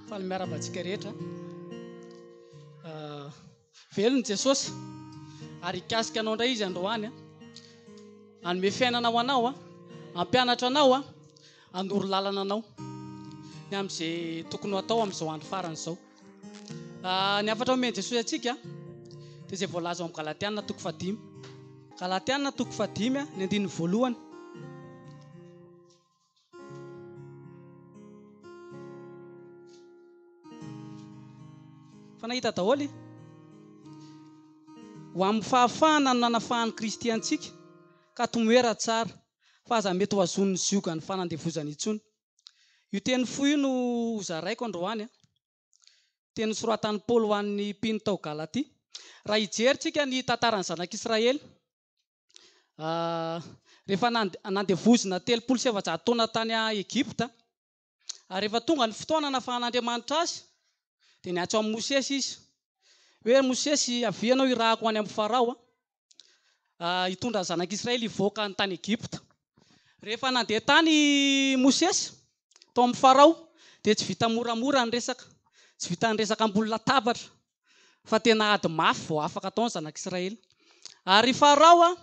Faly miarahaba antsika rehetra. Velona Jesosy ary hikasika anao indray Izy androany. Hanome fiainana ho anao, hampianatra anao, hanoro lalana anao ny amin'izay tokony ho atao amin'izao andro farany izao. Ny hafatra omen'i Jesosy antsika dia izay voalaza ao amin'ny Galatiana toko fahadimy. Galatiana toko fahadimy ny andininy voalohany. Fa nahita daholo e. Ho amin'ny fahafahana no nanafahan'i Kristy antsika, ka tomoera tsara, fa aza mety ho azonin'ny ziogan'ny fanandevozana intsony. Io teny fohy io no hozaraiko androany. Teny nosoratan'i Paoly ho an'ny mpino tao Galatia. Raha hijery tsika ny tantaran'ny zanak'Israely, Rehefa nandevozina 430 taona tany Egypta, ary rehefa tonga ny fotoana nafahan'Andriamanitra azy, dia niantso an'i Mosesy izy, hoe, Mosesy, avia ianao hirahako any amin'i Farao, hitondra ny zanak'Israely hivoaka ny tany Egypta. Rehefa nandeha tany i Mosesy, tao amin'i Farao, dia tsy vita moramora ny resaka, tsy vita ny resaka ambony latabatra, fa tena ady mafy vao afaka tao ny zanak'Israely. Ary i Farao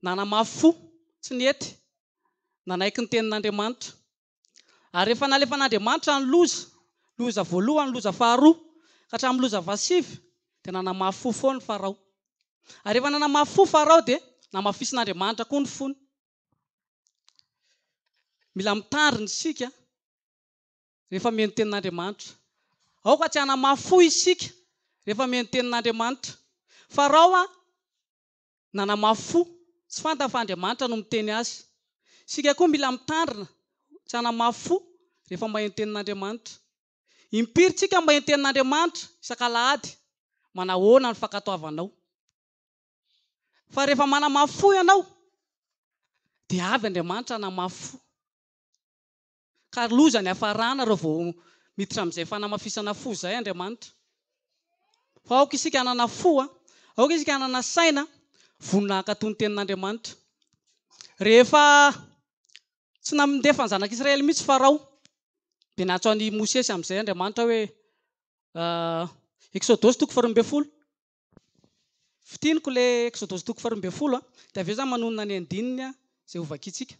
nanamafy fo, tsy nety nanaiky ny tenin'Andriamanitra. Ary rehefa nalefan'Andriamanitra ny loza, loza voalohany, loza faharoa, ka hatramin'ny loza fahasivy, dia nanamafy fo foana i Farao. Ary rehefa nanamafy fo Farao dia namafisin'Andriamanitra koa ny fony. Mila mitandrina isika rehefa mihaino tenin'Andriamanitra. Aoka tsy hanamafy fo isika rehefa mihaino tenin'Andriamanitra. Farao nanamafy fo, tsy fantany fa Andriamanitra no miteny azy. Isika koa mila mitandrina tsy hanamafy fo rehefa maheno tenin'Andriamanitra. Impiry tsika maheno tenin'Andriamanitra isak'alahady? Manahoana ny fankatoavanao? Fa rehefa manamafy fo ianao, dia avy Andriamanitra hanamafy fo. Ka loza ny hafarana raha vao miditra amin'izay fanamafisana fo izay Andriamanitra. Fa aoka isika hanana fo, aoka isika hanana saina vonona hankatò ny tenin'Andriamanitra. Rehefa tsy nandefa ny zanak'Israely mihitsy Farao, dia niantso an'i Mosesy amin'izay Andriamanitra hoe, Eksodosy toko faharoa ambin'ny folo. Fintiniko ilay Eksodosy toko faharoa ambin'ny folo, dia avy eo izaho manonona ny andininy izay hovakintsika.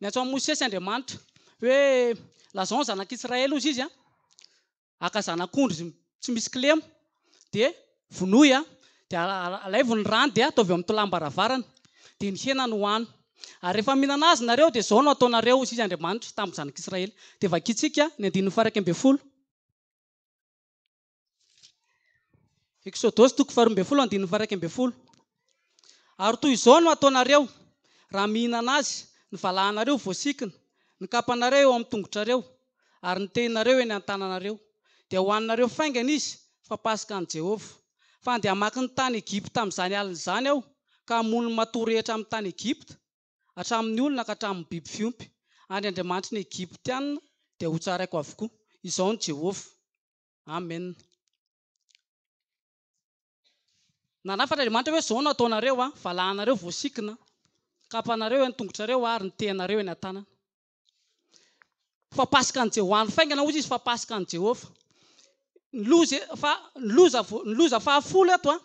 Niantso an'i Mosesy Andriamanitra hoe, Lazao ny zanak'Israely, hozy izy, haka zanak'ondry tsy misy kilema, dia vonoy, dia alaivo ny rany, dia ataovy eo amin'ny tolàm-baravarana, dia ny hena no hano. Ary rehefa mihinana azy nareo, dia izao no ataonareo, hozy izy Andriamanitra tamin'ny zanak'Israely. Dia vakintsika ny andininy faha-11. Eksodosy toko faharoa ambin'ny folo andininy faha-11. Ary toy izao no hataonareo, raha mihinana azy, ny valahanareo voasikina, ny kapanareo eo amin'ny tongotrareo, ary ny tehinareo eny an-tananareo, dia hohaninareo faingana izy, fa Paska an'i Jehovah. Fa handeha hamaky ny tany Egypta amin'izany alina izany Aho, ka hamono ny matoa rehetra amin'ny tany Egypta, hatramin'ny olona ka hatramin'ny biby fiompy, ary andriamanitry ny Egyptiana dia hotsaraiko avokoa. Izao no Jehovah. Amen. Nanafatra Andriamanitra hoe izao no ataonareo a, valahanareo voasikina, kapanareo eny tongotrareo ary ny tehinareo eny an-tanana. Fa Paskan'i Jehovah, andro faingana hozy izy fa Paskan'i Jehovah. Ny loza fa ny loza ny loza fahafolo eto a,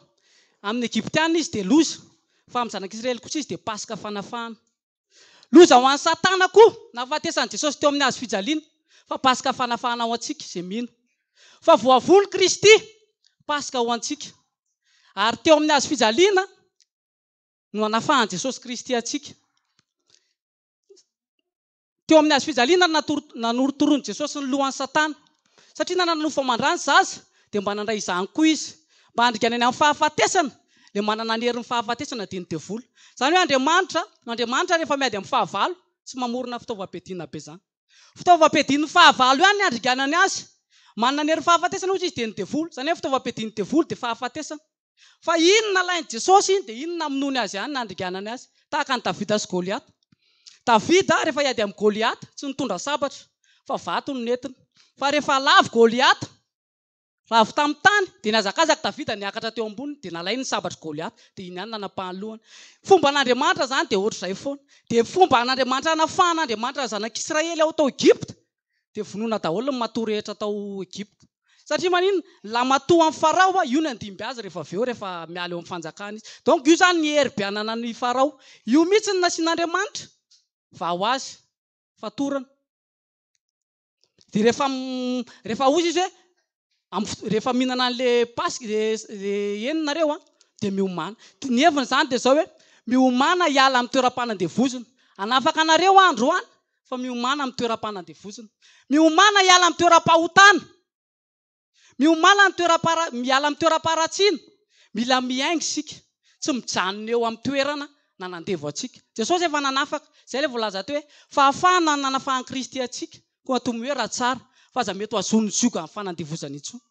amin'ny Egyptiana izy dia loza, fa amin'ny zanak'Israely kosa izy dia Paska fanafahana. Loza ho an'i Satana koa nahafatesan'i Jesosy teo amin'ny hazo fijaliana, fa Paska fanafahana ho antsika izay mino. Fa voavono Kristy, Paska ho antsika. Ary teo amin'ny hazo fijaliana no nanafahan'i Jesosy Kristy antsika. Teo amin'ny hazo fijaliana no nanorotoroan'i Jesosy ny lohan'i Satana. Satria nanana nofo aman-dra ny zaza, dia mba nandray izany koa izy. Mba handringanany amin'ny fahafatesana, ilay manana ny herin'ny fahafatesana dia ny devoly. Izany hoe Andriamanitra, Andriamanitra rehefa miady amin'ny fahavalo, tsy mamorona fitaovam-piadiana be izany. Fitaovam-piadian'ny fahavalo ihany ny handringanany azy. Manana ny herin'ny fahafatesana hozy izy dia ny devoly. Izany hoe fitaovam-piadian'ny devoly dia fahafatesana. Fa iny nalain'i Jesosy iny dia iny namonoany azy ihany, nandringanany azy. Tahaka an'i Davida sy Goliata. Davida rehefa hiady amin'i Goliata, tsy nitondra sabatra, fa vato no nentiny. Fa rehefa lavo Goliata, lavo tamin'ny tany, dia nihazakazaka Davida niakatra teo amboniny, dia nalainy ny sabatr'i Goliata, dia iny ihany nanapahany lohany. Fomban'Andriamanitra izany dia ohatr'izay foana. Dia fomban'Andriamanitra hanafahan'Andriamanitra ny zanak'Israely ao tao Egypta. Dia vonoina daholo ny matoa rehetra tao Egypta. Satria maninona? Lamatoa an'i Farao io no handimby azy rehefa avy eo rehefa miala eo amin'ny fanjakana izy. Donc io izany ny hery be ananan'i Farao. Io mihitsy no nasian'Andriamanitra vaha ho azy, fatorana. Dia rehefa rehefa hozy izy hoe amin'ny rehefa mihinana an'le paska le le hena nareo an, dia miomàna. Ny heviny izany dia izao hoe miomàna hiala amin'ny toeram-panandevozina. Hanafaka anareo aho androany fa miomàna amin'ny toeram-panandevozina. Miomàna hiala amin'ny toeram-pahotana. Miomàna ny toeram-para miala amin'ny toeram-paharatsiana. Mila miainga isika, tsy mijanona eo amin'ny toerana nanandevo antsika. Jesosy efa nanafaka. Izay ilay voalaza teo hoe fahafahana no nanafahan'i Kristy antsika. Koa tomoe raha tsara, fa aza mety ho azon'ny zioga amin'ny fanandevozana intsony.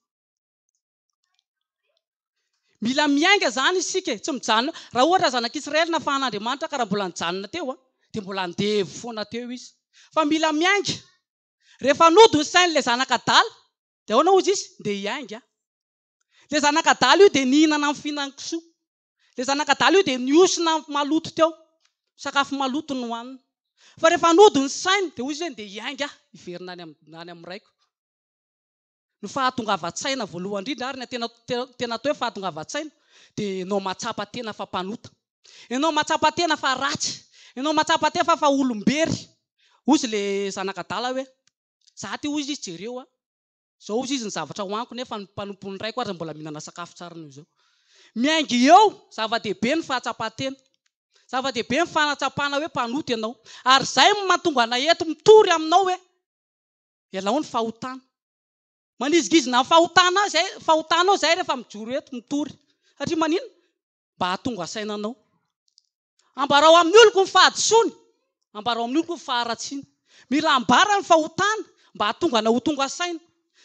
Mila miainga izany isika e, tsy mijanona eo. Raha ohatra zanak'Israely nafahan'Andriamanitra ka raha mbola nijanona teo dia mbola andevo foana teo izy. Fa mila miainga. Rehefa nody ny sain'ilay zanak'adala dia ahoana hozy izy? Ndeha hiainga. Ilay zanak'adala io dia nihinana ny fihinan-kisoa. Ilay zanak'adala io dia nihosina maloto teo. Sakafo maloto no nohaniny. Fa rehefa nody ny sainy dia hoy izy hoe ndeha hiainga aho hiverina any amin'ny raiko. Ny fahatongavan-tsaina voalohany indrindra ary ny tena tena atao hoe fahatongavan-tsaina dia ianao mahatsapa tena fa mpanota. Ianao mahatsapa tena fa ratsy. Ianao mahatsapa tena fa olom-bery. Hozy ilay zanak'adala hoe, za ty hozy izy jereo a, zao hozy izy ny zavatra hohaniko nefa ny mpanompon'ny raiko aza mbola mihinana sakafo tsara noho izao. Miainga eo, zava-dehibe ny fahatsapan-tena. Zava-dehibe ny fahatsapana hoe mpanota ianao. Ary izay no mahatonga anay eto mitory aminao hoe, Ialao ny fahotana. Manizingizina ny fahotana izay, fahotanao izay rehefa mijoro eto mitory. Satria maninona? Mba hahatonga saina anao. Ambarao amin'ny oloko ny fahadisoany, ambarao amin'ny oloko ny faharatsiany. Mila ambara ny fahotana mba hahatonga anao ho tonga saina.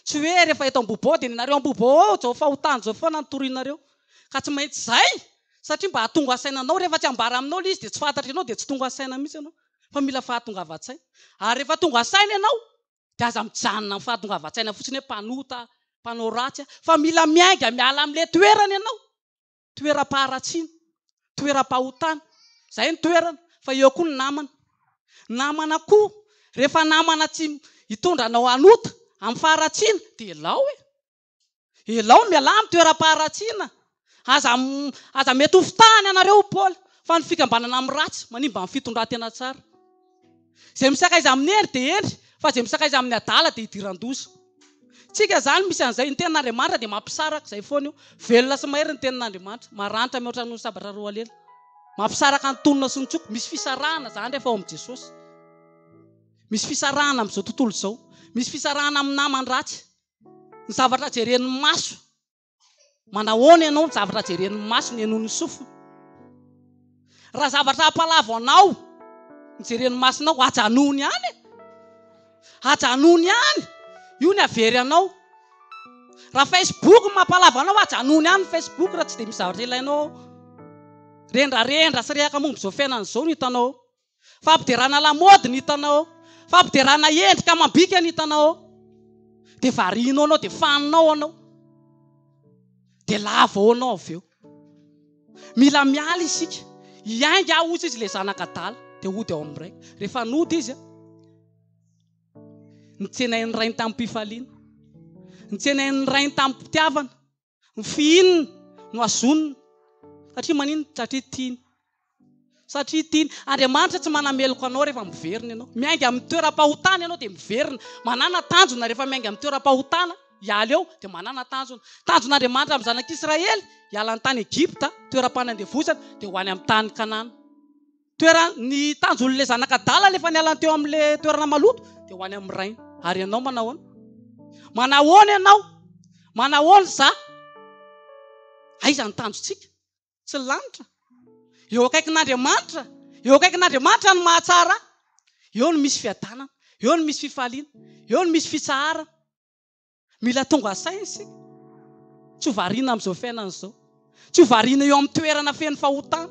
Tsy hoe rehefa eto Ambohibao dia nenareo Ambohibao ao izao fahotana izao foana no torinareo. Ka tsy maintsy izay satria mba hahatonga saina anao. Rehefa tsy ambara aminao ilay izy dia tsy fantatr'ianao dia tsy tonga saina mihitsy ianao. Fa mila fahatongavan-tsaina. Ary rehefa tonga saina ianao dia aza mijanona amin'ny fahatongavan-tsaina fotsiny hoe mpanota, mpanao ratsy aho. Fa mila miainga miala amin'ilay toerana ianao. Toeram-paharatsiana, toeram-pahotana. Izay ny toerana. Fa eo koa ny namana. Namana koa, rehefa namana tsy hitondra anao hanota amin'ny faharatsiana dia elao e. Elao mialà amin'ny toeram-paharatsiana. Aza aza mety ho fitahana ianareo hoy Paoly, fa ny fikambanana amin'ny ratsy manimba ny fitondran-tena tsara. Izay misakaiza amin'ny hendry dia hendry, fa izay misakaiza amin'ny adala dia idiran-doza. Tsika izany misy an'izay, ny tenin'Andriamanitra dia mampisaraka izay foana io. Velona sy mahery ny tenin'Andriamanitra, maranitra mihoatra noho ny sabatra roa lela. Mampisaraka ny tonona sy ny tsoka. Misy fisarahana izany rehefa ao amin'i Jesosy. Misy fisarahana amin'izao tontolo izao. Misy fisarahana amin'ny naman-dratsy. Ny zavatra jeren'ny maso. Manahoana ianao ny zavatra jeren'ny maso, ny henoin'ny sofina? Raha zavatra hampalavo anao ny jeren'ny masonao, ajanony ihany e! Ajanony ihany! Io ny havery anao. Raha Facebook no mampalavo anao, ajanony ihany ny Facebook raha tsy dia misy zavatra ilainao ao. Rendrarendra sy rehaka momba izao fiainana izao no hitanao ao. Fampiderana lamaody no hitanao ao. Fampiderana endrika amam-bika no hitanao ao. Dia varianao anao, dia faninao anao. Dia lavo ao anao avy eo. Mila miala isika. Hiainga aho hozy izy ilay zanak'adala. Dia hody ao amin'ny raiko. Rehefa nody izy, nitsenain'ny rainy tamim-pifaliana. Nitsenain'ny rainy tamim-pitiavana. Ny fihinina no azonina. Satria maninona? Satria tiany. Satria tiany. Andriamanitra tsy manameloka anao rehefa miverina ianao. Miainga amin'ny toeram-pahotana ianao dia miverina. Manàna tanjona rehefa miainga amin'ny toeram-pahotana, hiala eo, dia manàna tanjona. Tanjon'Andriamanitra amin'ny zanak'Israely, hiala ny tany Egypta, toeram-panandevozana, dia ho any amin'ny tany Kanana. Toeran, ny tanjon'ilay zanak'adala rehefa nialany teo amin'ilay toerana maloto dia ho any amin'ny rainy. Ary ianao manahoana? Manahoana ianao? Manahoana izaho? Aiza ny tanjontsika? Tsy ny lanitra. Eo akaikin'Andriamanitra. Eo akaikin'Andriamanitra no mahatsara. Eo no misy fiadanana. Eo no misy fifaliana. Eo no misy fitsaharana. Mila tonga saina isika. Tsy ho variana amin'izao fiainana izao. Tsy ho variana eo amin'ny toerana feno fahotana.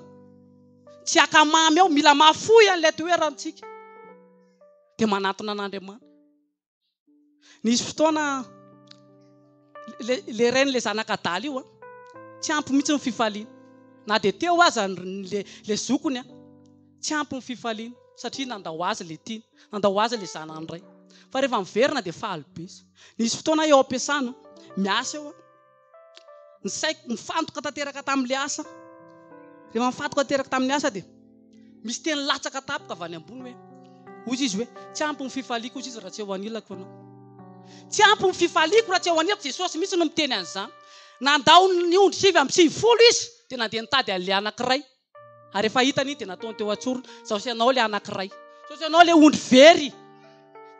Tsy haka mamy ao. Mila mahafoy an'ilay toerana isika. Dia manatona an'Andriamanitra. Nisy fotoana le, le rain'ilay zanak'adala io, tsy ampy mihitsy ny fifaliana. Na dia teo aza le, le zokiny, tsy ampy ny fifaliana satria nandao azy ilay tiany, nandao azy ilay zanany ray. Fa rehefa miverina dia faly be izy. Nisy fotoana aho eo am-piasana, miasa eo aho. Ny saiko nifantoka tanteraka tamin'ilay asa. Rehefa nifantoka tanteraka tamin'ny asa dia misy teny latsaka tampoka avy any ambony hoe, hoy izy hoe, tsy ampy ny fifaliako hoy izy raha tsy eo anilako ianao. Tsy ampy ny fifaliako raha tsy eo anilako, Jesosy mihitsy no miteny an'izany. Nandao ny ondry 99 izy dia nandeha nitady an'ilay anankiray. Ary rehefa hitany iny dia nataony teo an-tsorony, Izaho sy ianao ilay anankiray. Izaho sy ianao ilay ondry very.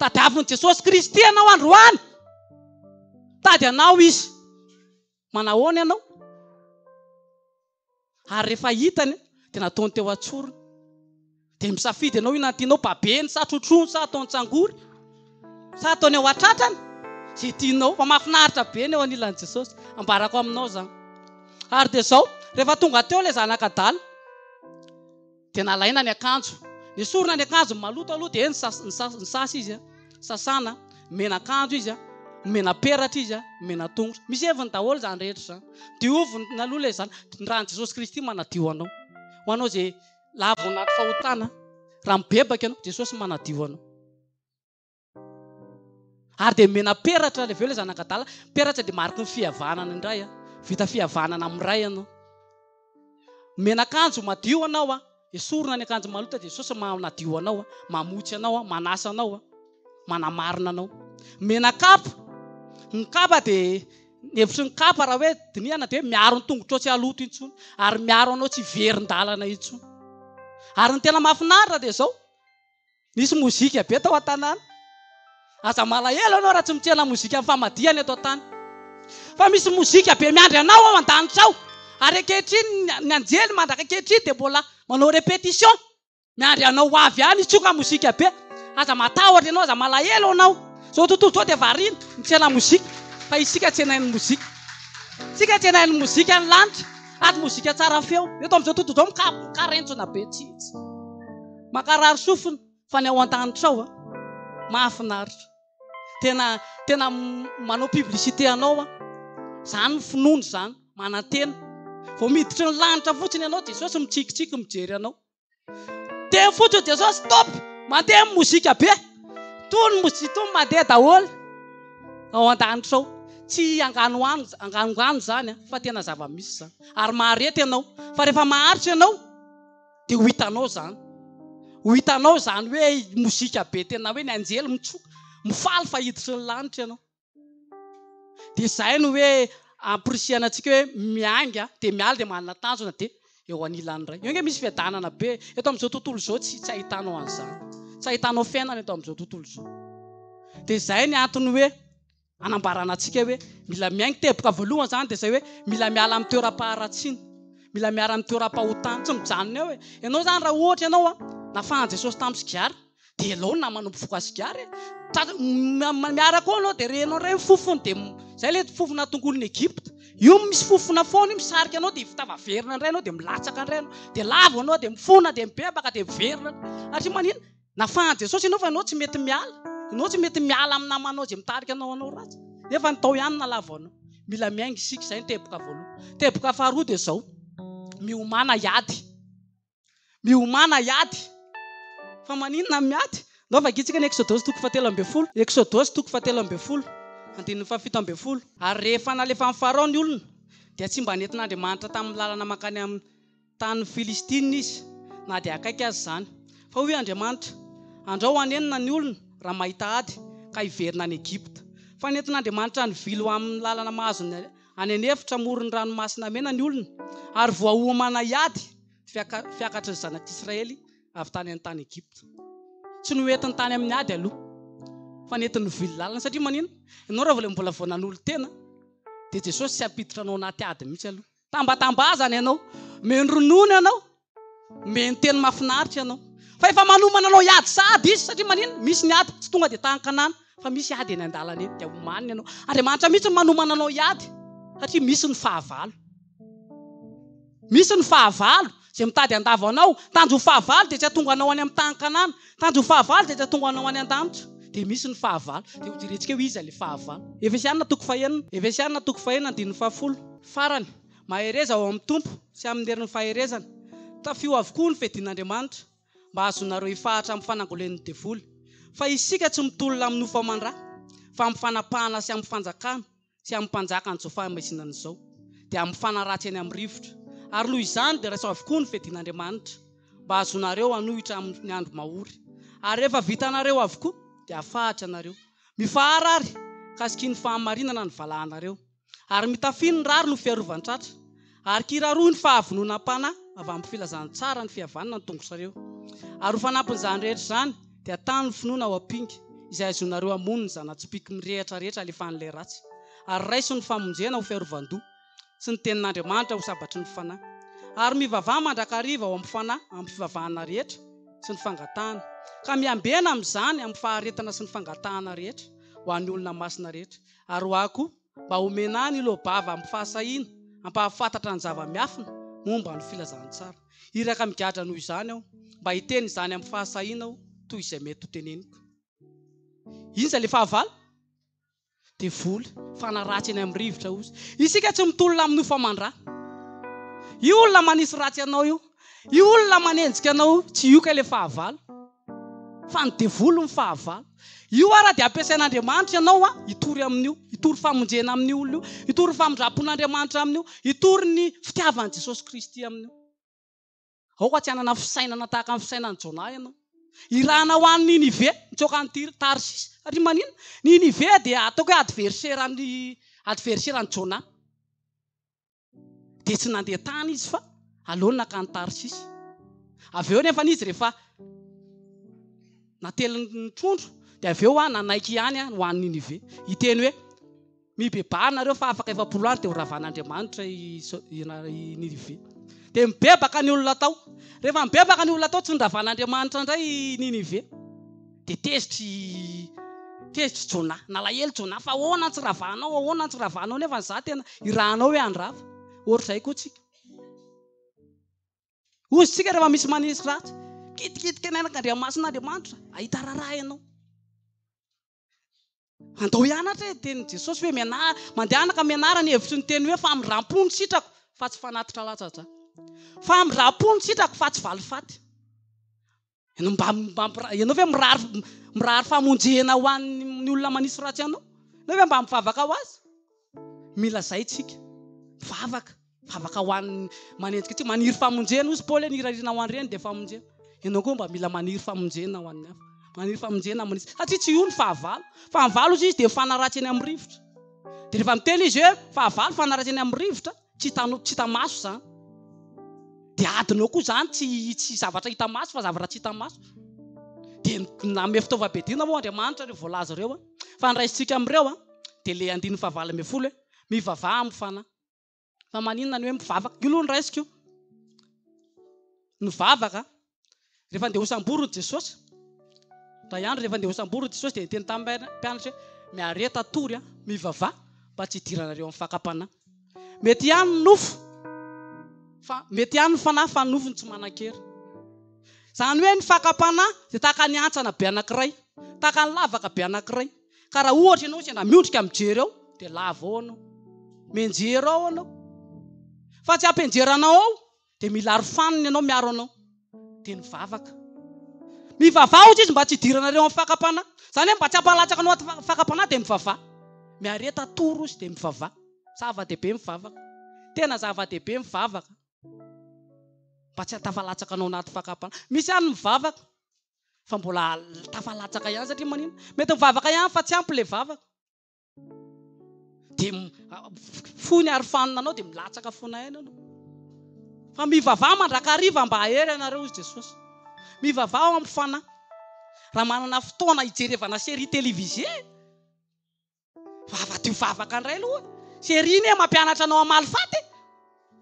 Tadiavin'i Jesosy Kristy ianao androany. Mitady anao Izy. Manahoana ianao? Ary rehefa hitany dia nataony teo an-tsorony. Dia misafidy ianao inona no tianao, babeny sa trotroiny sa ataony tsangory sa ataony ao an-tratrany, izay tianao. Fa mahafinaritra be ny eo anilan'i Jesosy. Ambarako aminao izany. Ary dia izao, rehefa tonga teo ilay zanak'adala, dia nalaina ny akanjo. Nesorina ny akanjony maloto aloha, dia nisasa izy, sasana, nomena akanjo izy, nomena peratra izy, nomena tongotra. Misy heviny daholo izany rehetra izany. Diovina aloha ilay zana. Ny ran'i Jesosy Kristy manadio anao. Ho anao izay Lavo anaty fahotana raha mibebaka ianao, Jesosy manadio anao. Ary dia mena peratra avy eo ilay zanak'adala. Peratra dia mariky ny fihavanana indray a. Vita fihavanana amin'ny Ray ianao. Mena akanjo madio anao a. Esorina ny akanjo maloto, Jesosy manadio anao a, mamotsy anao a, manasa anao a, manamarina anao. Mena kapa. Ny kapa dia Ny hevitry ny kapa raha hoe dinihana dia hoe miaro ny tongotrao tsy haloto intsony ary miaro anao tsy hiverin-dalana intsony. Ary ny tena mahafinaritra dia izao, nisy mozika be tao an-tanàna. Aza malahelo ianao raha tsy mitsena mozika amin'ny famadihana eto an-tany. Fa misy mozika be miandry anao ao an-danitra ao. Ary ankehitriny ny anjely mandraka ankehitriny dia mbola manao répétition. Miandry anao ho avy any hitsoka mozika be. Aza matahotra ianao, aza malahelo ianao. Izao tontolo izao dia variana mitsena mozika, fa isika tsenain'ny mozika. Isika tsenain'ny mozika ny lanitra, ary mozika tsara feo. Eto amin'izao tontolo izao mikarentsona be, tsy tsy mankarary sofina, fa ny ao an-danitra ao mahafinaritra. Tena tena manao publicité anao aho. Zany ny finoana izany, manantena. Vao miditry ny lanitra fotsiny ianao, Jesosy mitsikitsiky mijery anao. Teny fotsiny Jesosy stop, mandeha ny mozika be. Tony mozika tony mandeha daholo ao an-danitra ao. Tsy anganoano anganongano izany fa tena zava-misy izany. Ary mahareta ianao. Fa rehefa maharitra ianao dia ho hitanao izany. Ho hitanao izany hoe mozika be tena hoe ny anjely mitsoka, mifaly fa hiditry ny lanitra ianao. Dia izay no hoe ampirisihana antsika hoe miainga dia miala dia manana tanjona dia eo anilan'ny Ray. Eo ange misy fiadanana be. Eto amin'izao tontolo izao tsy tsy ahitanao an'izany. Tsy ahitanao fiainana eto amin'izao tontolo izao. Dia izay ny antony hoe anambarana antsika hoe mila miainga. Teboka voalohany izany dia izay hoe mila miala amin'ny toeram-paharatsiana. Mila miala amin'ny toeram-pahotana. Tsy mijanona eo e. Ianao izany raha ohatra ianao nafahan'i Jesosy tamin'ny sigara Dia alao ny namanao mifoka sigara e. Tratra miaraka ao anao dia renao indray ny fofony dia izay ilay fofona tongolon'i Egypta. Io misy fofona foana io misarika anao dia tafaverina indray anao dia milatsaka indray anao. Dia lavo anao dia mifona dia mibebaka dia miverina. Satria maninona? Nafahan'i Jesosy ianao fa ianao tsy mety miala. Ianao tsy mety miala amin'ny namanao izay mitarika anao hanao ratsy. Nefa ny tao ihany no nahalavo anao. Mila miainga isika, izay ny teboka voalohany. Teboka faharoa dia izao, miomàna hiady. Miomàna hiady. Fa maninona no miady? Ndao vakintsika ny Eksodosy toko fahatelo ambin'ny folo. Eksodosy toko fahatelo ambin'ny folo, andininy fahafito ambin'ny folo. Ary rehefa nalefan'i Farao ny olona, dia tsy mba nentin'Andriamanitra tamin'ny lalana mankany amin'ny tanin'ny Filistina izy, na dia akaiky aza izany. Fa hoy Andriamanitra, Andrao hanenina ny olona raha mahita ady, ka hiverina any Egypta. Fa nentin'Andriamanitra nivily ho amin'ny lalana mahazo ny Any an'efitra amoron'ny Ranomasina Mena ny olona, ary voaomana hiady ny fiakatry ny zanak'Israely avy tany an-tany Egypta. Tsy noentiny tany amin'ny ady aloha, fa nentiny nivily lalana. Satria maninona? Ianao raha mbola vao nanolo-tena, dia Jesosy tsy hampiditra anao anaty ady mihitsy aloha. Tambatambazana ianao, omeny ronono ianao, Omeny teny mahafinaritra ianao. Fa efa manomana anao hiady sahady izy satria maninona? Misy ny ady, tsy tonga dia tany Kanana fa misy ady eny an-dalana eny dia omanina ianao. Andriamanitra mihitsy no manomana anao hiady satria misy ny fahavalo. Misy ny fahavalo izay mitady handavo anao. Tanjon'ny fahavalo dia tsy hahatonga anao any amin'ny tany Kanana. Tanjon'ny fahavalo dia tsy hahatonga anao any an-danitra. Dia misy ny fahavalo. Dia hojerentsika hoe iza ilay fahavalo. Efesiana toko fahenina. Efesiana toko fahenina andininy fahafolo. Farany. Mahereza ao amin'ny Tompo sy amin'ny herin'ny faherezany. Tafio avokoa ny fiadian'Andriamanitra, mba hahazoanareo hifahatra amin'ny fanangolen'ny devoly. Fa isika tsy mitolona amin'ny nofo aman-dra, fa amin'ny fanapahana sy amin'ny fanjakana sy amin'ny mpanjakan'izao fahamaizinana izao, dia amin'ny fanahy ratsy eny amin'ny rivotra. Ary noho izany dia raiso avokoa ny fiadian'Andriamanitra, mba hahazoanareo hanohitra amin'ny andro mahory. Ary rehefa vitanareo avokoa, dia hafahatra ianareo. Mifahara àry, ka sikian'ny fahamarinana ny valahanareo. Ary mitafia ny rariny ho fiarovan-tratra, ary kiraroy ny fahavononam-panahy avy amin'ny filazantsara ny fihavanana ny tongotrareo. Ary ho fanampin'izany rehetra izany, dia tano ny finoana ao am-pinga, izay hahazoanareo hamono ny zana-tsipìky mirehitra rehetra alefan'ilay ratsy. Ary raiso ny famonjena ho fiarovan-doha, sy ny tenin'Andriamanitra ho sabatry ny fanahy. Ary mivavaha mandrakariva ao amin'ny fanahy amin'ny fivavahana rehetra sy ny fangatahana, ka miambena amin'izany amin'ny faharetana sy ny fangatahana rehetra ho an'ny olona masina rehetra. Ary ho ahy koa, mba homena ahy ny loa-bava amin'ny fahasahiana hampahafantatra ny zava-miafina momba ny filazantsara. Iraka migadra noho izany aho, mba hiteny izany amin'ny fahasahiana aho toy izay mety ho teneniko. Inza ilay fahavalo? Devoly, fanahy ratsy eny amin'ny rivotra, hozy. Isika tsy mitolona amin'ny nofo aman-dra. Io olona manisy ratsy anao io, io olona manenjika anao io, tsy io kay ilay fahavalo. Fa ny devoly no fahavalo. Io ara dia ampiasain'Andriamanitra ianao hitory amin'io, hitory famonjena amin'io olona io, hitory ny famindram-pon'Andriamanitra amin'io, hitory ny fitiavan'i Jesosy Kristy amin'io. Aoka tsy hanana fisainana tahaka ny fisainan'i Jonah ianao. Irahana ho any Ninive, mitsoaka any Tarsisy. Satria maninona? Ninive dia ataoko hoe adversaire-n'i adversaire-n'i Jonah. Dia tsy nandeha tany izy fa aleony nankany Tarsisy. Avy eo nefa izy rehefa natelin'ny trondro dia avy eo nanaiky ihany ho any Ninive. Hiteny hoe, Mibebaha nareo fa afaka 40 andro dia ho ravan'Andriamanitra i Ninive. Dia mibebaka ny olona tao. Rehefa mibebaka ny olona tao, tsy noravan'Andriamanitra indray i Ninive. Dia tezitra i tezitra i Jonah. Nalahelo Jonah fa ahoana no tsy ravanao, ahoana no tsy ravanao nefa izaho tena irahanao hoe handrava. Ohatr'izay koa tsika. Hozy tsika rehefa misy manisy ratsy. Kitikitika ny anak'Andriamasin'Andriamanitra, hahita raharaha ianao. Andao hianatra e, tenin'i Jesosy hoe mianara, mandehana ka mianara ny hevitry ny teny hoe famindram-po no sitrako fa tsy fanatitra latsa-dra. Famindram-po no sitrako fa tsy valifaty. Ianao mba mba ianao ve mirary mirary famonjena ho an'ny olona manisy ratsy anao? Ianao ve mba mivavaka ho azy? Mila zay tsika. Mivavaka. Mivavaka ho an'ny manenjika antsika. Maniry famonjena hozy Paoly hoe ny irariana ho an'ireny dia famonjena. Ianao koa mba mila maniry famonjena ho an'ny hafa. Maniry famonjena manisy. Satria tsy io ny fahavalo. Fahavalo hozy izy dia mifanaratsy eny amin'ny rivotra. Dia rehefa miteny izy hoe fahavalo fanaratsy eny amin'ny rivotra, Tsy hita tsy hita maso izany. Dia adinao koa izany tsy tsy zavatra hita maso fa zavatra tsy hita maso. Dia nanome fitaovam-piadiana moa Andriamanitra ireo voalaza ireo an. Fa ny raisintsika amin'ireo an, dia ilay andininy fahavalo ambin'ny folo hoe mivavaha amin'ny fanahy. Fa maninona ny hoe mivavaka? Io aloha no raisiko io. Ny vavaka, rehefa andeha hosamborina Jesosy, indray andro rehefa andeha hosamborina Jesosy dia niteny tamin'ny mpianatra hoe miareta tory, mivavaha mba tsy hidiranareo amin'ny fakam-panahy. Mety ihany ny nofo, fa mety ihany ny fanahy fa ny nofo no tsy manan-kery. Izany hoe ny fakam-panahy dia tahaka ny hantsana be anankiray, tahaka ny lavaka be anankiray. Ka raha ohatra ianao sendra miondrika mijery ao dia lavo ao ianao. Mianjera ao ianao. Fa tsy hampianjera anao ao Dia mila arofanina ianao miaro anao. Dia nivavaka. Mivavaha hozy izy mba tsy hidiranareo amin'ny fakam-panahy. Izany hoe mba tsy hampalatsaka anao ato fakam-panahy dia mivavaha. Miareta toro izy dia mivavaha. Zava-dehibe mivavaka. Tena zava-dehibe mivavaka. Mba tsy hatafalatsaka anao anaty fakam-panahy. Misy ihany mivavaka fa mbola tafalatsaka ihany satria maninona? Mety mivavaka ihany fa tsy ampy ilay vavaka. Dia fohy ny arofanina anao dia milatsaka foana aina ianao. Fa mivavaha mandrakariva mba hahery anareo hozy Jesosy. Mivavaha ao amin'ny fanahy. Raha manana fotoana hijerevana série télévisée, vavadio vavaka indray aloha. Série anie mampianatra anao hamaly faty e.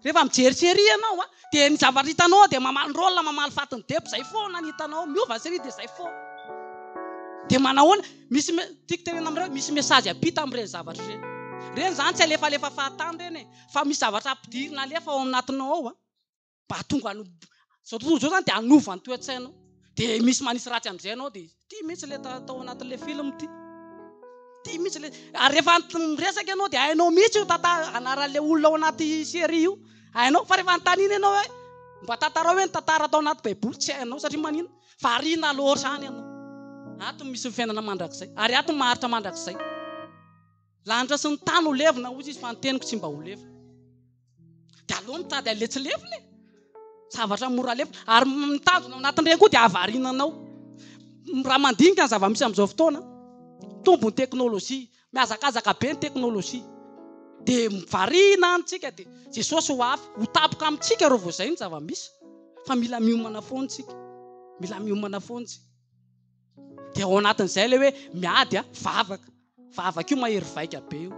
Rehefa mijery série ianao a, dia ny zavatra hitanao dia mamaly rôle mamaly faty ny depy, zay foana ny hitanao, miova ny série dia zay foana. Dia manahoana? Misy tiako tenenina aminareo, misy message ampita amin'ireny zavatra ireny. Ireny zany tsy alefalefa fahatany ireny e, fa misy zavatra ampidirina alefa ao anatinao ao a, mba hahatonga anao, zao tontolo zao zany dia hanova ny toe-tsainao. Dia misy manisy ratsy amin'izay ianao dia ity mihitsy ilay tao anatin'ilay film ity. Ity mihitsy ilay, ary rehefa miresaka ianao dia hainao mihitsy io tantara anaran'ilay olona ao anaty série io. Hainao, fa rehefa anontaniana ianao hoe mba tantarao hoe ny tantara tao anaty baiboly, tsy hainao satria maninona? Variana loatra any ianao. Ato misy ny fiainana mandrakizay, ary ato maharitra mandrakizay. Lanitra sy ny tany ho levona hozy izy fa ny teniko tsy mba ho levona. Dia aleo mitady an'ilay tsy levona e. Zavatra mora levona. Ary ny tanjona ao anatin'ireny koa dia hahavariana anao. Raha mandinika ny zava-misy amin'izao fotoana, mitombo ny teknolojia, mihazakazaka be ny teknolojia. Dia variana any tsika dia Jesosy ho avy, ho tampoka amintsika ireo vao izay ny zava-misy. Fa mila miomana foana tsika. Mila miomana foana tsika. Dia ao anatin'izay ilay hoe miady a, vavaka. Vavaka io mahery vaika be io.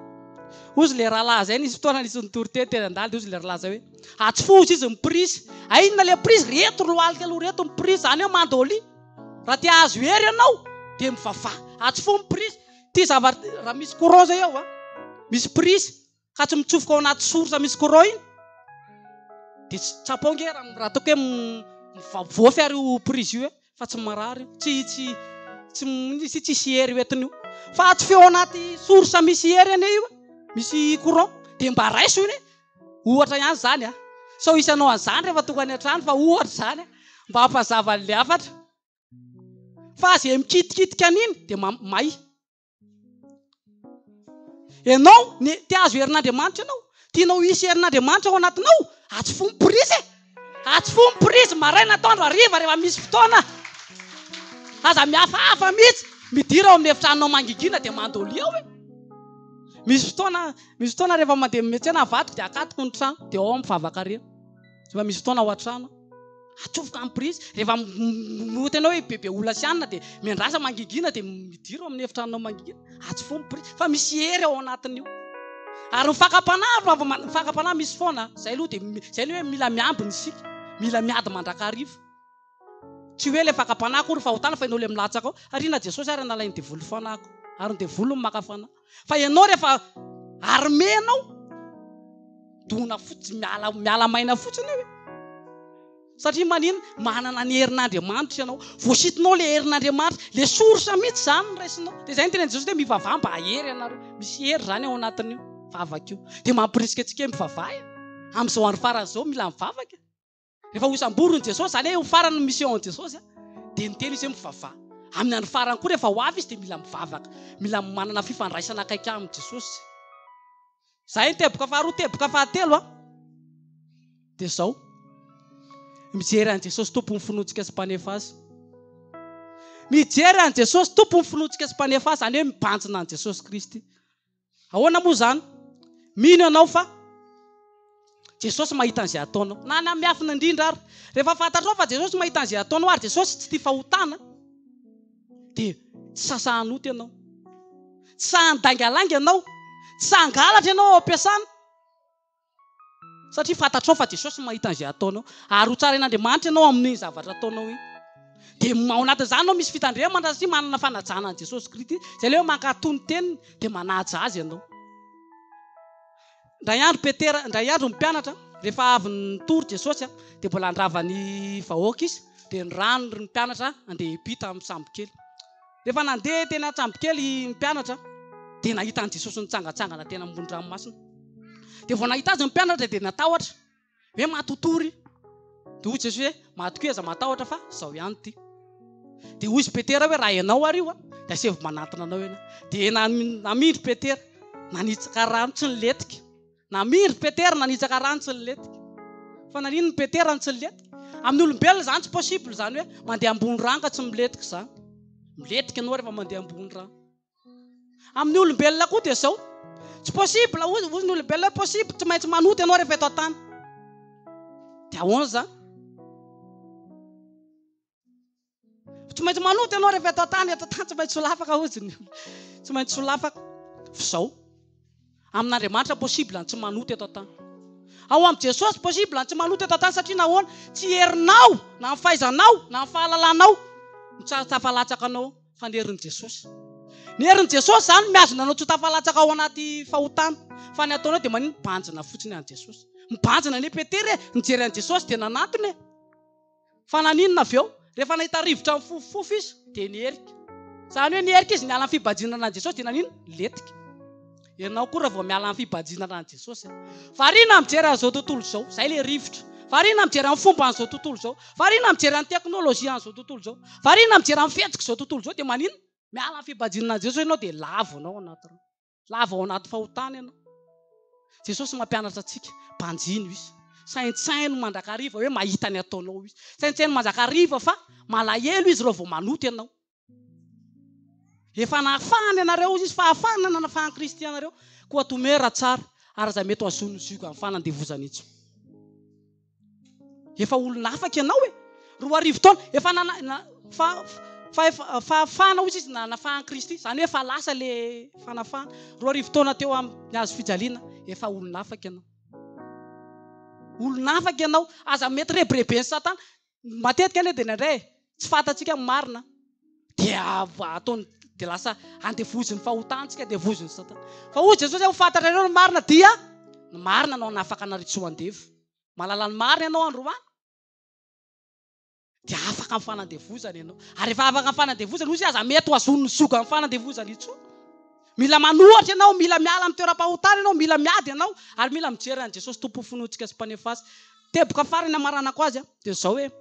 Hozy le rahalahy zay nisy fotoana nisy nitory teny teny an-dalana dia hozy le rahalahy zay hoe atsofoho hozy izy ny prise. Hay inona le prise? Reto ry lohalika aloha reto ny prise, zany hoe mandolia. Raha te hahazo hery ianao dia mivavaha. Atsofoho ny prise. Ty zavatra raha misy courant zay ao a, misy prise ka tsy mitsofoka ao anaty source misy courant iny dia tsy tsapao nge raha raha ataoko hoe mivoafy ary io prise io e fa tsy marary io tsy tsy tsy misy tsisy hery hoentiny io fa tsy feo anaty source misy hery anie io misy courant dia mba raiso iny e ohatra ihany zany a sao hisy hanao an'izany rehefa tonga any an-trano fa ohatra zany a mba hampazava an'ilay hafatra fa zay mikitikitika an'iny dia may Ianao, ny, te hahazo herin'Andriamanitra ianao, tianao hisy herin'Andriamanitra ao anatinao, atsofohy ny prise e! Atsofohy ny prise maraina, atoandro, hariva rehefa misy fotoana. Aza mihafahafa mihitsy, midira ao amin'ny efitranonao mangigina dia mandolia ao e! Misy fotoana, misy fotoana rehefa mandeha miantsena avadiko dia akatoko ny trano, dia ao aho mivavaka rery. Rehefa misy fotoana ao an-trano. Atsofoka amin'ny prise. Rehefa mioty anao hoe bebe olona sy anona dia miandrasa mangingina dia midira ao amin'ny efitranonao mangingina. Atsofoho ny prise. Fa misy hery ao anatin'io. Ary ny fakam-panahy, ny fakam-panahy misy foana. Izay aloha dia izay ny hoe mila miambina isika. Mila miady mandrakariva. Tsy hoe ilay fakam-panahy akory fahotana fa ianao ilay milatsaka ao. Ary na Jesosy ary nalain'ny devoly fanahiko. Ary ny devoly no maka fanahy. Fa ianao rehefa armé ianao, dona fotsiny, miala, miala maina fotsiny eo e. Satria manina? Manana ny herin'Andriamanitra ianao. Voasitinao le herin'Andriamanitra, le source mihitsy izany no raisinao. Dia izay no tenenin'i Jesosy hoe mivavaha mba hahery ianareo. Misy hery izany ao anatin'io vavaka io. Dia mampirisika antsika hoe mivavaha e. Amin'izao andro farany izao mila mivavaka. Rehefa hosamborin'i Jesosy, izany hoe ho farany ny mission an'i Jesosy, dia niteny izy hoe mivavaha. Amin'ny andro farany koa rehefa ho avy izy dia mila mivavaka, mila manana fifandraisana akaiky amin'i Jesosy. Izay ny teboka faharoa, teboka fahatelo dia izao, mijery an'i Jesosy Tompon'ny finoantsika sy Mpanefa azy. Mijery an'i Jesosy Tompon'ny finoantsika sy Mpanefa azy, izany hoe mibanjina an'i Jesosy Kristy. Ahoana moa izany? Mino ianao fa Jesosy mahita an'izay ataonao. Na ny amin'ny miafina indrindra ary. Rehefa fantatrao fa Jesosy mahita an'izay ataonao ary Jesosy tsy tia fahotana, dia tsy sasahan'ota ianao. Tsy sahy handaingalainga ianao. Tsy sahy hangalatra ianao ao am-piasana. Satria fantatrao fa Jesosy mahita an'izay ataonao. Ary ho tsarain'Andriamanitra ianao amin'iny zavatra ataonao iny. Dia ao anatin'izany ianao misy fitandremana satria manana fanajana an'i Jesosy Kristy. Izay ilay hoe mankatò ny teniny dia manaja azy ianao. Indray andro Petera, indray andro ny mpianatra, rehefa avy nitory Jesosy dia mbola handrava ny vahoaka izy, dia nirahiny ny mpianatra handeha hiampita amin'ny sambokely. Rehefa nandeha teny an-tsambokely ny mpianatra dia nahita an'i Jesosy nitsangantsangana teny ambony ranomasina. Dia vao nahita azy ny mpianatra dia natahotra hoe matotory. Dia hoy Jesosy hoe matokia aza matahotra fa izao ihany ity. Dia hoy izy Petera hoe raha ianao ary io dia asevo manantona anao ianao. Dia namindry Petera, nanitsaka rano tsy nilentika. Namindry Petera nanitsaka rano tsy nilentika. Fa naninona i Petera no tsy nilentika? Amin'ny olombelona izany tsy possible izany hoe mandeha ambony rano ka tsy milentika izany. Milentika ianao rehefa mandeha ambony rano. Amin'ny olombelona koa dia izao. Tsy possible hoy ny olombelona hoe possible tsy maintsy manota ianao rehefa eto an-tany. Dia ahoana izany? Tsy maintsy manota ianao rehefa eto an-tany, eto an-tany tsy maintsy solafaka hozy ny olona. Tsy maintsy solafaka. F'izao, amin'Andriamanitra possible ny tsy manota eto an-tany. Ao amin'i Jesosy possible ny tsy manota eto an-tany satria nahoana? Tsy herinao na ny fahaizanao na ny fahalalanao no tsy tafalatsaka anao fa ny herin'i Jesosy. Ny herin'i Jesosy izany mihazona anao tsy ho tafalatsaka ao anaty fahotana. Fa ny ataonao dia maninona? Mibanjina fotsiny an'i Jesosy. Mibanjina anie Petera e, nijery an'i Jesosy dia nanantona e. Fa naninona avy eo? Rehefa nahita rivotra nifofofofo izy, dia niherika. Izany hoe niherika izy niala ny fibanjinana an'i Jesosy, dia naninona? Nilentika. Ianao koa raha vao miala ny fibanjinana an'i Jesosy. Variana mijery an'izao tontolo izao. Izay ilay rivotra. Variana mijery amin'ny fomban'izao tontolo izao. Variana mijery ny teknolojia an'izao tontolo izao. Variana mijery amin'ny fihetsik'izao tontolo izao dia maninona? Miala amin'ny fibanjinana an'i Jesosy ianao dia lavo ianao anaty rano. Lavo ao anaty fahotana ianao. Jesosy mampianatra antsika, banjino Izy. Saintsaino mandrakariva hoe mahita ny ataonao Izy. Saintsaino mandrakariva fa malahelo Izy raha vao manota ianao. Efa nahafahany anareo hozy Izy, fahafahana nanafahan'i Kristy anareo. Koa tomera tsara, ary aza mety ho azon'ny zioga amin'ny fanandevozana intsony. Efa olona afaka ianao e! 2000 taona, efa nana, na, fa, fa, fahafahana hozy izy nanafahan'i Kristy, izany hoe efa lasa le fanafahana. 2000 taona teo amin'ny hazo fijaliana, efa olona afaka ianao. Olona afaka ianao, aza mety rebireben'i Satana. Matetika anie dia indraindray e, tsy fantatsika ny marina, dia ataony, dia lasa andevozin'ny fahotana tsika, andevozin'ny Satana. Fa hoy Jesosy hoe ho fantatrareo ny marina dia ny marina no hanafaka anareo tsy ho andevo. Mahalala ny marina ianao androany, dia afaka amin'ny fanandevozana ianao. Ary rehefa afaka amin'ny fanandevozana, hoy izy, aza mety ho azon'ny zioga amin'ny fanandevozana intsony. Mila manohatra ianao, mila miala amin'ny toeram-pahotana ianao, mila miady ianao, ary mila mijery an'i Jesosy Tompon'ny finoantsika sy Mpanefa azy. Teboka farany hamaranako azy dia izao hoe,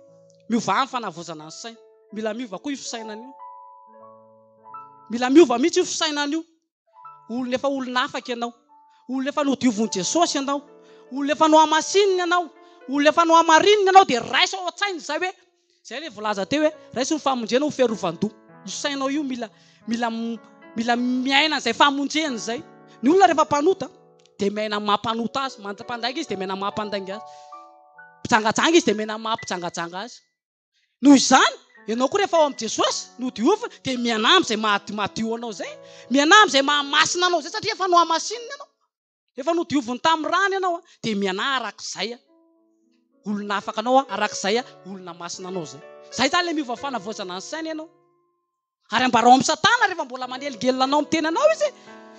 miovà amin'ny fanavaozana ny saina. Mila miova koa io fisainana io. Mila miova mihitsy io fisainana io. Olona efa olona afaka ianao. Olona efa nodiovin'i Jesosy ianao. Olona efa nohamasinina ianao. Olona efa nohamarinina ianao dia raiso ao an-tsaina izay hoe, izay ilay voalaza teo hoe, raiso ny famonjena ho fiarovan-doha. Io sainao io mila mila mila miaina an'izay famonjena izay. Ny olona rehefa mpanota dia miaina amin'ny maha mpanota azy, mpandainga izy dia miaina amin'ny maha mpandainga azy. Mpijangajanga izy dia miaina amin'ny maha mpijangajanga azy. Noho izany, ianao koa rehefa ao amin'i Jesosy, nodiovina, dia miaina amin'izay maha madio anao izay. Miaina amin'izay maha masina anao izay satria efa nohamasinina ianao. Efa nodioviny tamin'ny rany ianao, dia miaina arak'izay olona afaka anao, arak'izay olona masina anao izay. Izay izany ilay miova fanavaozana ny saina ianao. Ary ambarao amin'i Satana rehefa mbola manelingelina anao miteny anao izy.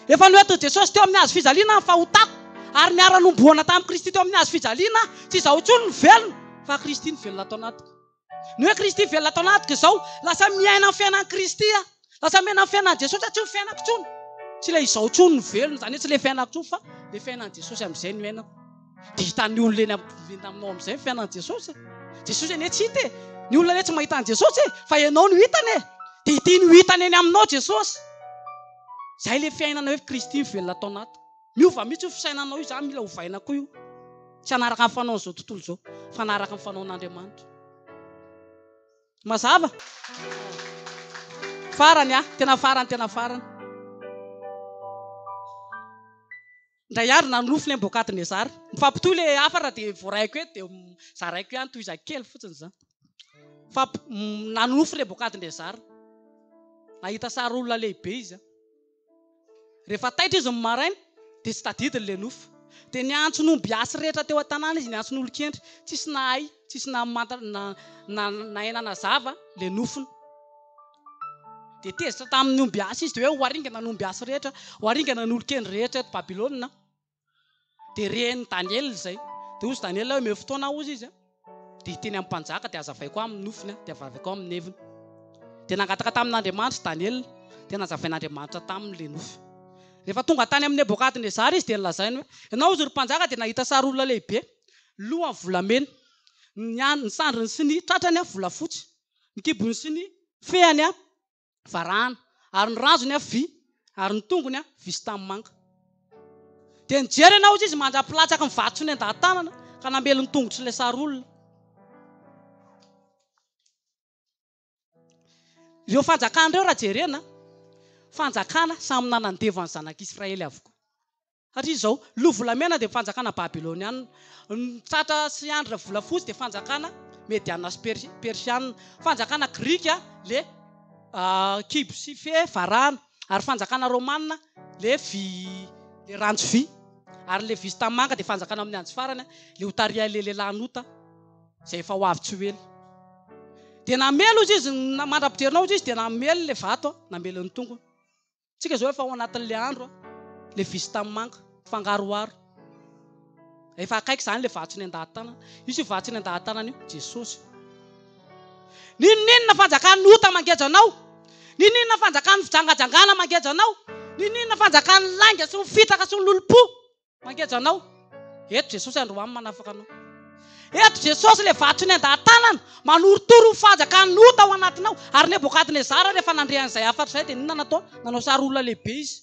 Efa noentin'i Jesosy teo amin'ny hazo fijaliana ny fahotako, ary niara-nohomboana tamin'i Kristy teo amin'ny hazo fijaliana aho. Tsy izaho intsony no velona, fa Kristy no velona ato anatiko. Ny hoe Kristy velona ato anatiko izao, lasa miaina ny fiainan'i Kristy aho. Lasa miaina ny fiainan'i Jesosy aho, tsy ny fiainako intsony. Tsy ilay izaho intsony no velona, izany hoe tsy ilay fiainako intsony fa ilay fiainan'i Jesosy amin'izay no iainako. Dia hitan'ny olona eny amin'ny aminao amin'izay ny fiainan'i Jesosy. Jesosy anie tsy hita e. Ny olona anie tsy mahita an'i Jesosy e, fa ianao no hitany e. Dia ity no hitany eny aminao Jesosy. Izay ilay fiainana hoe Kristy mivelona ato anaty. Miova mihitsy io fisainanao io, izany mila ovaina koa io. Tsy hanaraka ny fanaon'izao tontolo izao, fa hanaraka ny fanaon'Andriamanitra. Mazava? Farany ah, tena farany, tena farany. Indray andro nanonofy Nebokadnezara. Mifampitohy ilay hafatra dia voaraiko eto dia zaraiko ihany tohizako kely fotsiny izany. Fa nanonofy Nebokadnezara. Nahita sary olona lehibe izy. Rehefa taitra izy ny maraina dia tsy tadidiny ilay nofy. Dia niantso ny ombiasy rehetra teo an-tanàna izy, niantso ny olon-kendry. Tsisy nahay, tsisy nahay nanazava ilay nofiny. Dia tezitra tamin'ny ombiasy izy, dia hoe ho aringana ny ombiasy rehetra, ho aringana ny olon-kendry rehetra eto Babylona. Dia ren'i Daniela izay. Dia hozy Daniela hoe, omeo fotoana aho, hozy izy, dia hiteny amin'ny mpanjaka, dia hazavaiko aminy ny nofiny, dia hazavaiko aminy ny heviny. Dia nangataka tamin'Andriamanitra Daniela, dia nazavain'Andriamanitra taminy ilay nofy. Rehefa tonga tany amin'i Nebokadnezara izy, dia nolazainy hoe, Ianao, hozy ry mpanjaka, dia nahita sary olona lehibe, lohany volamena, ny sandriny sy ny tratrany volafotsy, ny kibony sy ny fehany varahana, ary ny ranjony vy, ary ny tongony vy sy tanimanga. Dia nijery ianao hozy izy mandra-pilatsaky ny vato sy ny andaha-tanana, ka namely ny tongotr'ilay sary olona. Ireo fanjakana ireo raha jerena, fanjakana samy nanandevo an'ny zanak'Israely avokoa. Satria izao, loha volamena dia fanjakana babyloniana, ny tratra sy andrina volafotsy dia fanjakana mediana sy persiana, fanjakana grika le kibo sy fe varahana, ary fanjakana romana le vy le ranjo vy, ary le vy sy tanimanga dia fanjakana amin'ny andro farany le hotarihan'ilay lehilahy nota izay efa ho avy tsy ho ela. Dia namely hozy izy, mandra-pijerinao hozy izy dia namely le vato, namely ny tongony. Tsika zao efa ao anatin'le andro a, le visy tanimanga, mifangaroharo. Efa akaiky zany le vatsy ny andaha-tanana. Io vatsy ny andaha-tanana io, Jesosy. N'inon'inona fanjakan'ny ota mangeja anao, n'inon'inona fanjakan'ny fijangajangana mangeja anao, n'inon'inona fanjakan'ny lainga sy ny fitaka sy ny lolompo mangeja anao, eto Jesosy androany manafaka anao. Eto Jesosy ilay vato ny andaha-tanana, manorotoro ny fanjakan'ny ota ao anatinao. Ary Nebokadnezara rehefa nandre an'izay hafatra izay dia inona nataony? Nanao sary olona lehibe izy.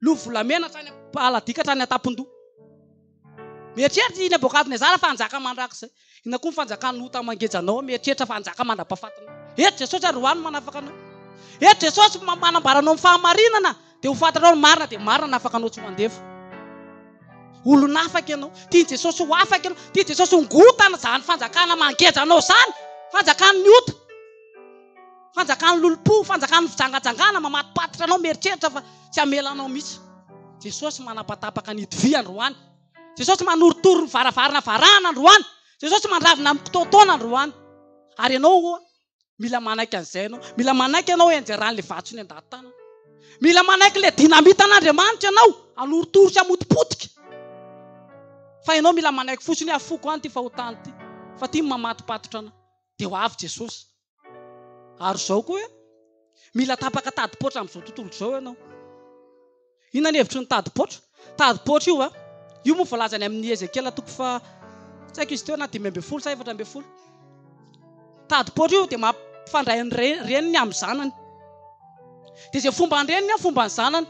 Lovy volamena hatrany am-paladika hatrany an-tampon-doha. Mieritreritra i Nebokadnezara fa hanjaka mandrakizay. Inona koa ny fanjakan'ny ota mangeja anao? Mieritreritra fa hanjaka mandra-pahafatinao. Eto Jesosy ary ho any manafaka anao. Eto Jesosy manambara anao ny fahamarinana dia ho fantatrao ny marina dia marina hanafaka anao tsy ho andevo. Olon'afaka ianao. Tian'i Jesosy ho afaka ianao. Tian'i Jesosy hongotana izany fanjakana mangeja anao izany. Fanjakan'ny ota. Fanjakan'ny lolompo, fanjakan'ny fijangajangana, mamatipatitra anao, mieritreritra fa tsy hamela anao mihitsy. Jesosy manapatapaka ny vy androany. Jesosy manorotoro ny varavarana varahana androany. Jesosy mandravina amin'ny kitoatoana androany. Ary ianao oa, mila manaiky an'izay ianao. Mila manaiky ianao hianjeran'ilay vatsy ny an-dahy-tanana. Mila manaiky ilay dynamite an'Andriamanitra ianao, hanorotoro sy hamotipotika. Fa ianao mila manaiky fotsiny hoe afoko any ity fahotana ity, fa ity no mamatipatotra anah. Dia ho avy Jesosy. Ary izao koa hoe, mila tapaka tadi-poatra amin'izao tontolo izao ianao. Inona ny hevitry ny tadi-poatra? Tadi-poatra io a, io moa voalazany amin'ny Ezekiela toko faha, tsy haiko izy teo na 15 sa 14. Tadi-poatra io dia mampifandray ny reniny amin'ny zanany. Dia izay fomba an-dreniny a, fomba ny zanany.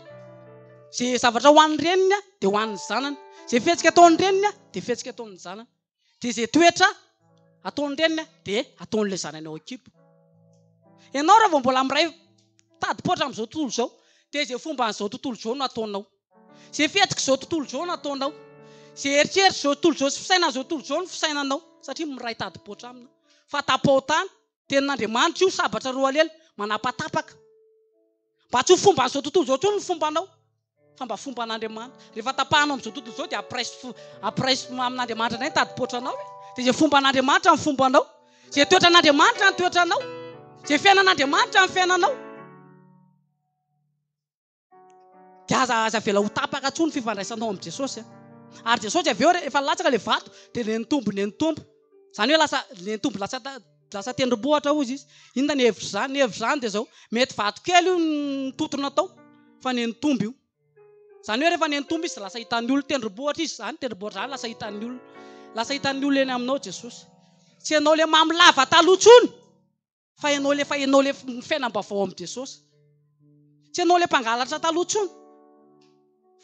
Izay zavatra ho an'ny reniny a, dia ho an'ny zanany. Izay fihetsika ataon'ny reniny a, dia fihetsika ataon'ny zanany. Dia izay toetra ataon'ny reniny dia ataon'ilay zanany ao an-kibo. Ianao raha vao mbola miray tadi-poatra amin'izao tontolo izao, dia izay fomban'izao tontolo izao no ataonao. Izay fihetsik'izao tontolo izao no ataonao. Izay eritreritr'izao tontolo izao sy fisainan'izao tontolo izao no fisainanao, satria miray tadi-poatra aminy. Fa tapaho-tany, tenin'Andriamanitra io, sabatra roalela, manapatapaka. Mba tsy ho fomban'izao tontolo izao intsony ny fombanao, fa mba fomban'Andriamanitra. Rehefa tapahanao amin'izao tontolo izao dia ampiraiso ampiraiso amin'Andriamanitra indray ny tadi-poatranao e. Dia izay fomban'Andriamanitra ny fombanao. Izay toetran'Andriamanitra ny toetranao. Izay fiainan'Andriamanitra ny fiainanao. Dia aza aza avela ho tapaka intsony ny fifandraisanao amin'i Jesosy a. Ary Jesosy avy eo rehefa latsaka ilay vato dia nitombo nitombo. Izany hoe lasa nitombo lasa lasa tendrombohitra hozy izy. Inona ny hevitr'izany? Ny hevitr'izany dia izao, mety vato kely io nitontona tao fa nitombo io. Izany hoe rehefa nitombo izy lasa hitan'ny olona tendrombohitra izy izany, tendrombohitra izany lasa hitan'ny olona. Lasa hitan'ny olona eny aminao Jesosy. Tsy ianao ilay mamy lava taloha intsony. Fa ianao le fa ianao le ny fiainam-baovao amin'i Jesosy. Tsy ianao le mpangalatra taloha intsony.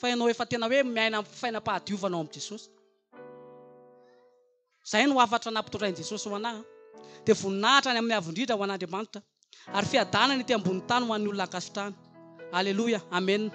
Fa ianao efa tena hoe miaina amin'ny fiainam-pahadiovana ao amin'i Jesosy. Izay no hafatra nampitondrain'i Jesosy ho anah. Dia voninahitra any amin'ny avo indrindra ho an'Andriamanitra. Ary fiadanana ety ambony tany ho an'ny olona ankasitrahany. Aleloia. Amena.